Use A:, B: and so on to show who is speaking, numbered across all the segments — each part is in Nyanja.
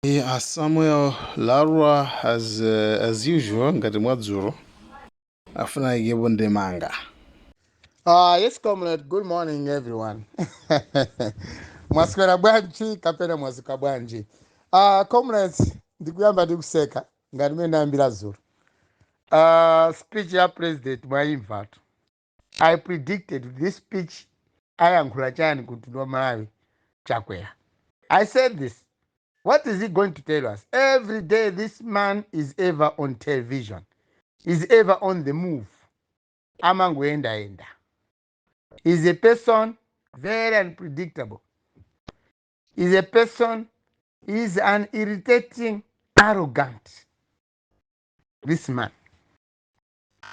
A: Samuel Larwa, as usual, ngati mwadzulo afuna ikepo ndemanga.
B: Yes, comrade. Good morning, everyone. Mwaswera bwanji kapena mwazuka bwanji? Comrades, ndikuyamba ndikuseka ngati mene ndayambira dzulo. Speech ya president mwaimvatu. I predicted this speech, ayankhula chani kuti wa Malawi Chakwera. I said this. What is he going to tell us? Every day this man is ever on television, is ever on the move. Amangoenda enda. Is a person very unpredictable. Is a person, is an irritating, arrogant. This man.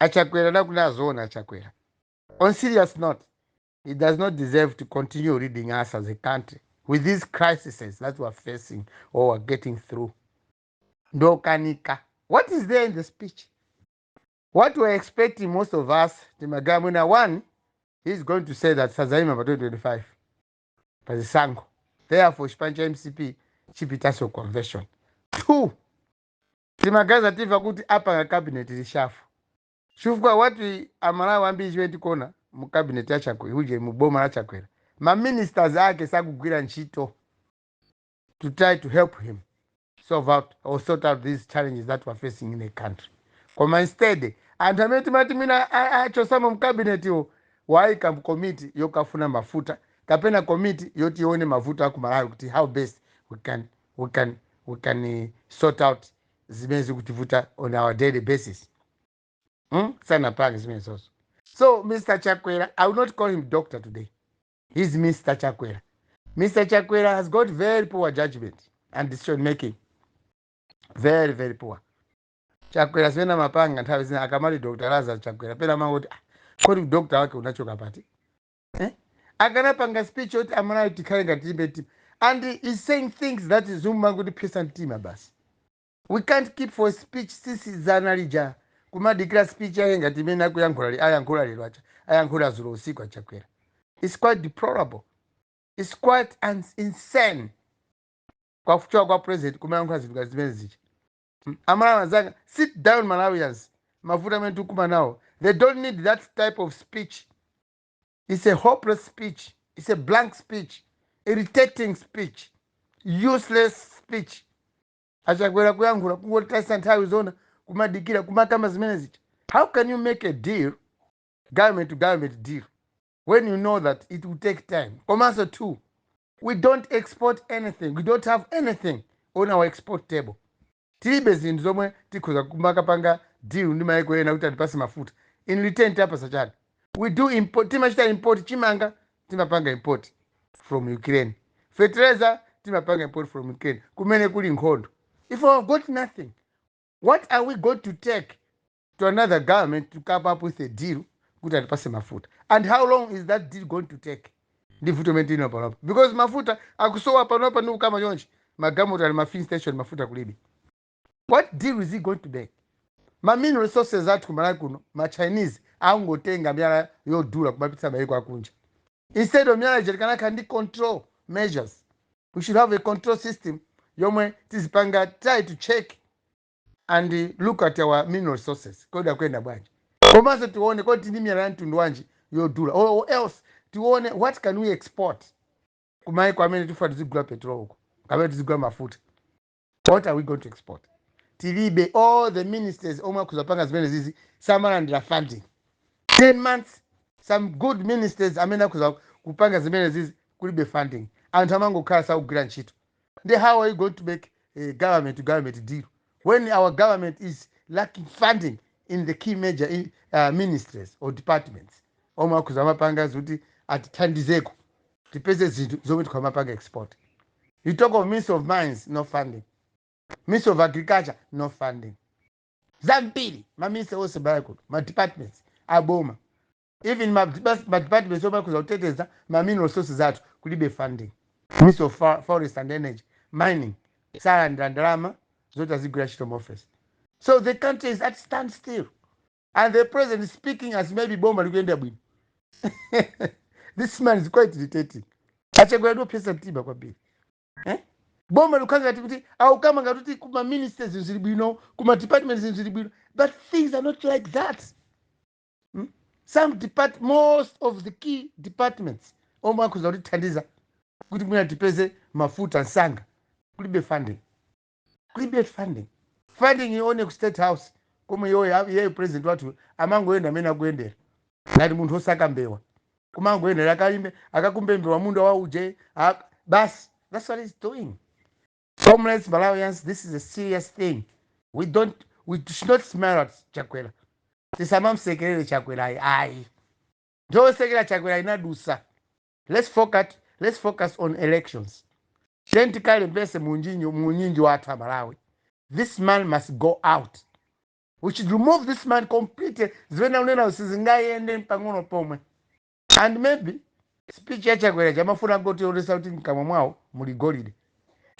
B: Achakwera nakunazoona Achakwera. On serious note, he does not deserve to continue leading us as a country with these crises that we're facing or we're getting through. Ndokanika. What is there in the speech? What we're expecting, most of us, timagamuna one, he's going to say that sazaima pa 2025 pazisankho. Therefore, chipani cha MCP chipitaso convention. Two, timagaza tiva kuti apanga cabinet reshuffle. Chifukwa wati Amalawi ambiri chimene tikuona mu cabinet ya Chakwera, uje mu boma la Chakwera, ma ministers ake sakugwira ntchito to try to help him solve out or sort out these challenges that we're facing in the country. Koma instead, anthu amene timati mwina achosamo mu cabinet iwo, waayika mu komiti yokafuna mafuta kapena komiti yoti ione mavuto aku Malawi kuti how best we can sort out zimene zikutivuta on our daily basis. Sanapange zimene zozo. So Mr. Chakwera, I will not call him doctor today. He's Mr. Chakwera. Mr. Chakwera has got very poor judgment and decision making, very, very poor. Chakwera zimene amapanga nthawi zina, akamati Dr. Lazarus Chakwera, pena amangoti, "Ah, kodi doctor wake unachoka pati, eh?" Akanapanga speech yoti Amalawi tikhale ngati tilimbe mtima, and he's saying things that zimangotipsesa mtima basi. We can't keep for speech sisi zana lija kumadikira speech yake ngati imene akuyankhula ayankhula lero, acha ayankhula zulo usiku aChakwera. It's quite deplorable, it's quite insane kwakuchoka kwa president kumayankhula zinthu ngati zimene zicha. Amalawi anzanga, sit down. Malawians, mavuto amene tikuma nawo, they don't need that type of speech. It's a hopeless speech, it's a blank speech, irritating speech, useless speech. Achakwera kuyankhula kungotayisa nthawi zona kumadikira kumakamba zimene zicha. How can you make a deal, government to government deal, when you know that it will take time? Komanso two, we don't export anything, we don't have anything on our export table. Tilibe zinthu zomwe tikhoza kumakapanga deal ndi maiko ena kuti atipase mafuta, in return tiapasa chani? We do import, timachita import chimanga, timapanga import from Ukraine, fertilizer timapanga import from Ukraine kumene kuli nkhondo. If we have got nothing, what are we going to take to another government to come up with a deal kuti atipase mafuta, and how long is that deal going to take? Ndi vuto imene tili panopa, because mafuta akusowa panopa ndi kukama chonchi, magalimoto ali ma filling station, mafuta kulibe. What deal is he going to make? Ma mineral resources athu kumalawi kuno, ma Chinese angotenga miyala yodula kumapitsa maiko akunja instead of miyala ija tikanakhala ndi control measures. We should have a control system yomwe tizipanga try to check and look at our mineral resources, kodi akuyenda bwanji, komanso tione kodi tili miyala ya mtundu wanji yodula, or else tione what can we export kumaiko amene tifuna tizigula petrol uko kapena tizigula mafuta. What are we going to export? Tilibe. All the ministers omwe akuzapanga zimene zizi samalandira funding. 10 months, some good ministers amene akuza kupanga zimene zizi kulibe funding, anthu amangokhala sakugwira ntchito. Ndi how are you going to make a government to government deal when our government is lacking funding in the key major ministries or departments omwe akhuza amapanga zikuti atithandizeko tipeze zinthu zomwe tikhamapanga export? You talk of Ministry of Mines, no funding. Ministry of Agriculture, no funding. Zambiri maministry onse baya kuno, ma departments aboma, even ma departments omwe akhuza kuteteza ma mineral resources athu kulibe funding. Ministry of Forest and Energy, Mining, salandira ndalama zoti azigwira ntchito mu office. So the country is at standstill and the president is speaking as maybe boma likuyenda bwino. This man is quite irritating. Achakwera ndiopyesa mtima kwambiri, eh? Boma likukhala ngati kuti akukamba ngati kuti kuma ministers zinthu zili bwino, kuma departments zinthu zili bwino, but things are not like that. Some depart Most of the key departments omwe akhoza kutithandiza kuti mwina tipeze mafuta msanga, kulibe funding, kulibe funding. Funding ione ku State House komwe iyoyo. Iyeyo president wathu amangoyenda amene akuyendera ngati munthu osaka mbewa, kumangoyendera akalime, akakumbe mbewa munda wa uje basi. That's what he's doing. Comrades, Malawians, this is a serious thing. We don't we should not smile at Chakwera. Tisamamsekerere Chakwera, ayi, ayi. Ndosekera Chakwera inadusa. Let's focus on elections. Then tikalembese munyinji wathu Amalawi. This man must go out. We should remove this man completely. Zimene unena sizingayende pang'ono pomwe. And maybe speech ya Chakwera chamafuna kutionesa kuti mkamwa mwawo muli golide,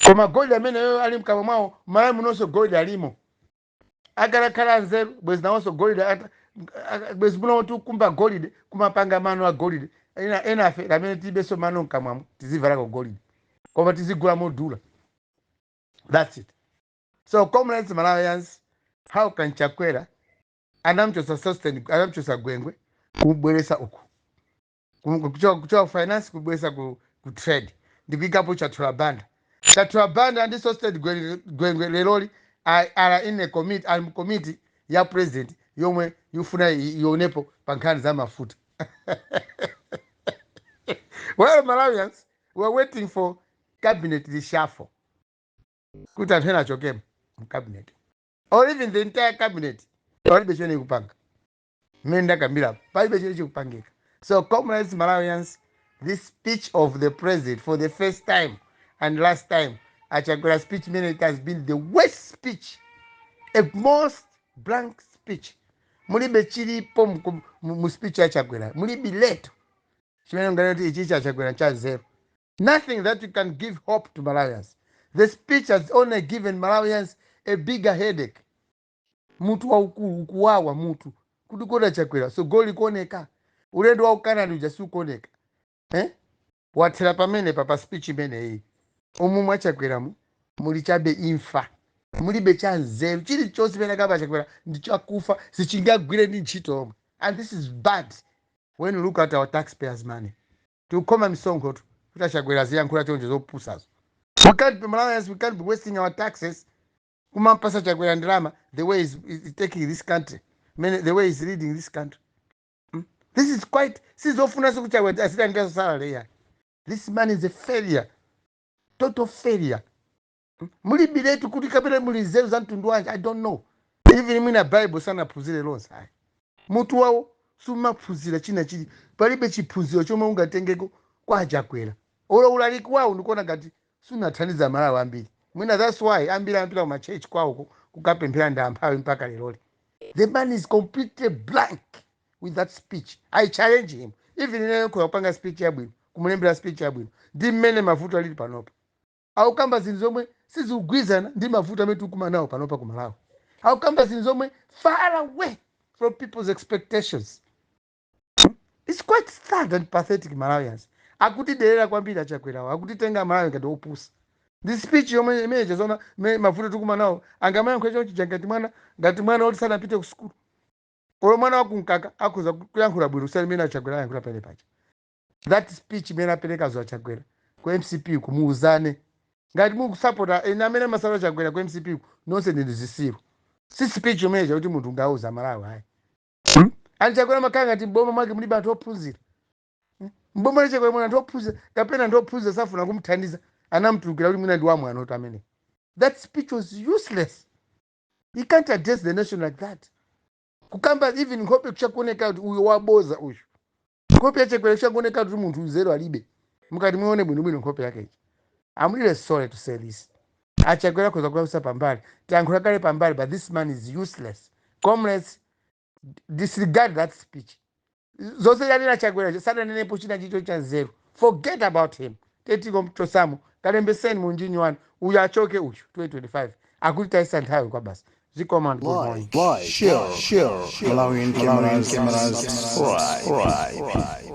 B: koma golide ameneyo ali mkamwa mwawo, Malawi munonso golide alimo. Akanakhala nzeru, bwezi nawonso golide bwezi muno tikumba golide, kumapanga mano a golide. Ena afe amene tilibenso mano mkamwamo tizivalako golide, koma tizigula modula. That's it. So comrades, Malawians, how can Chakwera anamchosa Sosten, anamchosa Gwengwe, kubweresa uku kuchoka finance kubweresa ku trade, ndikuikapo Chathula Banda? Chathula Banda ndi Sosten Gwengwe leroli are in a committee, ali mu committee ya president yomwe yufuna ionepo pa nkhani za mafuta. Well, Malawians, we are waiting for cabinet reshuffle kuti anthu ena achokemo mu cabinet or even the entire cabinet. Palibe chimene ikupanga. Mmene ndakambirapo, palibe chimene chikupangika. So comrades, Malawians, this speech of the president, for the first time and last time, Achakwera speech imene, it has been the worst speech, a most blank speech. Mulibe chilipo mu speech ya Chakwera. Mulibe leto chimene unganena kuti ichi cha Chakwera cha zero. Nothing that you can give hope to Malawians. The speech has only given Malawians a bigger headache, mutu waukulu ukuwawa mutu kuti kodi Chakwera so goli kuoneka, ulendo wa ukanani uja siukuoneka, eh? Wathera pamene pa speech imeneyi. Umu mwachakweramu muli chabe imfa, mulibe cha nzeru chilichonse. Pamene kapa Chakwera ndi chakufa, sichingagwire ndi ntchito omwe. And this is bad when you look at our taxpayers' money. Tikukhoma misonkho tu kuti Achakwera aziyankhula choncho zopusazo. We can't be, Malawians, we can't be wasting our taxes kumampasa Chakwera ndalama the way he's taking this country, the way he's leading this country. This is quite sizofunanso kuti Chakwera asilandiranso salary yayi. This man is a failure, total failure. Mulibiletu kuti kapena muli nzeru za mtundu wanji, I don't know. Even mwina Bible sanaphunzire lonse ayi. Mutu wawo sumaphunzira china chili, palibe chiphunziro chomwe ungatengeko kwa Achakwera. Olo ulaliki wawo ndikuona ngati sunathandiza Malawi ambiri. Mwina that's why ambiri amapita kuma church kwawoko kukapemphera ndi amphawi mpaka leroli. The man is completely blank with that speech. I challenge him, even ineyo kupanga speech yabwino, kumulembera speech yabwino ndi mmene mavuto alili panopa. Akukamba zinthu zomwe sizikugwirizana ndi mavuto amene tikukumana nawo panopa ku Malawi. Akukamba zinthu zomwe far away from people's expectations. It's quite sad and pathetic. Malawians, akutiderera kwambiri Achakwerawo, akutitenga Malawi ngati opusa. Ndi speech yomwe imene chazona mavuto tikumana nawo, angamayankhula chonchija ngati mwana woti sanapite ku sukulu. Olo mwana wakumkaka akhoza kuyankhula bwino kusiyana imene Achakwera ayankhula pene paja. That speech imene aperekazo Achakwera ku MCP, kumuuzane ngati mukusapota ene amene amasapota Chakwera ku MCP, nonse ndi zisiru. Si speech yomwe chakuti munthu ungauza Malawi ayi. Ani Chakwera makhala ngati mboma mwake mulibe anthu ophunzira. Mboma la Chakwera muli anthu ophunzira kapena anthu ophunzira safuna kumthandiza, anamutulukira kuti mwina ndi wamwano tu amene. That speech was useless. He can't address the nation like that. Kukamba even nkhope kuchakuoneka kuti uyu waboza uyu. Nkhope yaChakwera kuchakuoneka kuti munthu nzeru alibe. Mukati muone bwinobwino nkhope yake ichi. I'm really sorry to say this. Achakwera khoza kulakusa pambali, tiyankhula kale pambali, but this man is useless. Comrades, disregard that speech. Zonse yanena Chakwera, sananenepo china chicho cha nzeru. Forget about him. Tetiko mchosamo, kalembeseni munjini wanu, uyu achoke uyu. 2025 akuti taisa nthawi kwa basi. Zikomo and good morning.
A: Like, share, Malawian cameras, subscribe.